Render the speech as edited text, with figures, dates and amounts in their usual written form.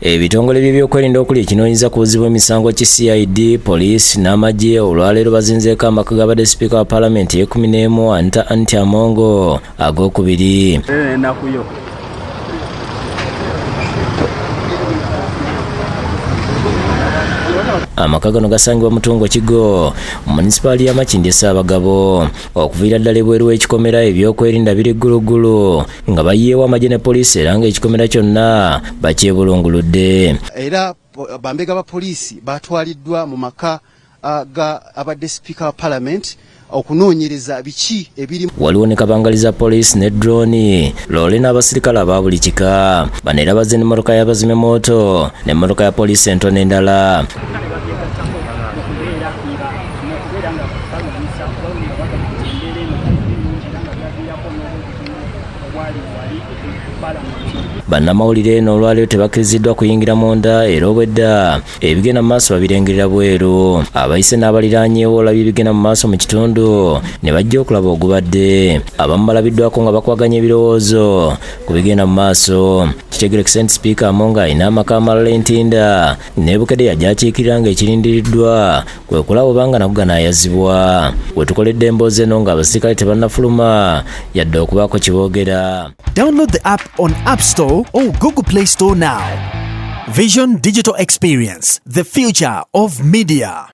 Ebitongole by'ebyokwerinda okuli ekinoonyeza ku buzzi bw'emisango ki CID, poliisi n'amagye olwaleero bazinzeeko amaka g'abadde sipiika wa paalamenti ey'ekkumi n'emu Anita Annet Among ag'okubiri. Amaka gano gasangibwa Mutungo Kigo mu munisipaali ya Makindye Ssaabagabo. Okuviira ddala ebweru w'ekikomera ebyokwerinda biri gguluggulu nga bayiyeewo amagye ne poliisi era ng'ekikomera kyonna bakyebulunguludde. Era bambega ba poliisi batwaliddwa mu maka ga abadde sipiika wa paalamenti okunoonyereza biki ebiri. Waliwo ne kabangali za poliisi ne drone, loole n'abasirikale aba buli kika. Bano era bazze n'emmotoka y'abazimemooto n'emmotoka ya poliisi entono endala. Bannamawulire eno olwaleero tebakkiriziddwa kuyingira munda era obwedda ebigenda mu maaso babirengerera bweru. Abayise n'abaliraanyeewo olabye ebigenda mu maaso mu kitundu ne bajja okulaba ogubadde. Abamu balabiddwako nga bakwaganya ebirowoozo ku bigenda mu maaso. Kitegeerekese nti Sipiika Among alina amaka amalala e Ntinda ne Bukedea gy'akiikirira ng'ekirindiriddwa kwe kulaba oba nga nago ganaayazibwa. We tukoledde emboozi eno ng'abasirikale tebannafuluma yadde okubaako kye boogera. Download the app on App Store or Google Play Store now. Vision Digital Experience, the future of media.